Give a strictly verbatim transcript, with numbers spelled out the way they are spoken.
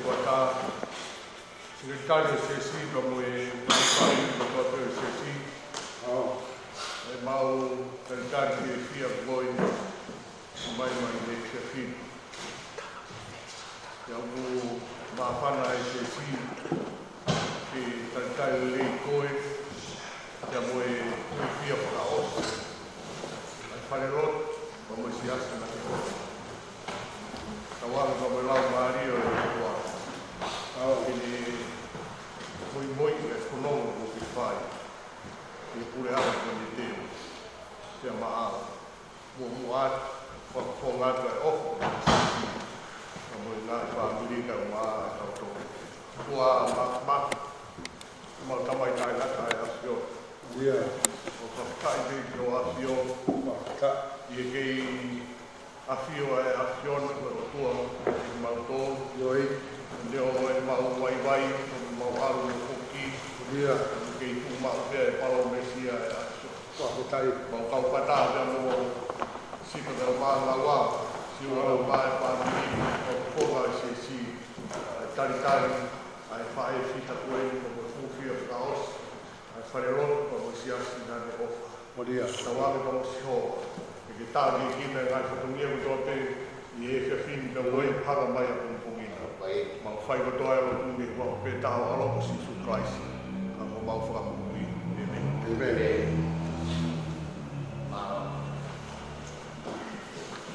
Kuata, Sekelitali ʻo e Siasi, pea mo e talitali kotoa pē ʻo e Siasi. ʻE mau talitali fiefia ko eni, mai mai ne fiafina. Pea ʻoku māfana e Siasi ke talitali lelei koe, pea mo e fiefia fakaʻosi ʻa e falelotu, pea mo e Siasi naʻe ʻofa. Tauange pea mo e Laumālie ʻo e ʻOtua, ʻo ke ne moimoi e fononga kuo ke fai ʻi he puleʻanga ko eni ʻo Niu Sila, pea maʻau. Muʻomuʻa atu, fakafofonga atu e ʻofa ʻa e Siasi, pea mo e ngaahi fāmili kae ʻumaʻā ʻa e kau tō. ʻOtua Māfimafi, ʻemau Tamai taʻengata ʻa e ʻAfiona. ʻOku fakafetaʻi pē ki hoʻo ʻAfio. ʻI he kei ʻafio ʻa e ʻAfiona ko e ʻOtua ʻiate kimautolu. Neongo ʻemau vaivai, ʻemau ʻalu mo foki, ʻoku kei tuʻu maʻu pē ʻa e palōmesi ʻa e ʻAfiona. Mau kau fakataha pea mo Sipa Taumaʻa Ngauā, Siua Ngauā, e fāmili, fakafofonga e Siasi, ʻa e talitali ʻa e faʻē fita ko eni, pea mo e fiefia fakaʻosi ʻa e falelotu, pea mo e Siasi naʻe ʻofa. Tauange pea mo Sihova ke ke tākiekina e ngaahi fatongia kotoa pē ʻi he efiafi ni, pea mo e hanga mai ʻapongipongi na. Mau fai kotoa e lotu ni ʻi he huafa pē taha ho ʻAlo ko Sīsū Kalaisi, ko homau Fakamoʻui. ʻĒmeni.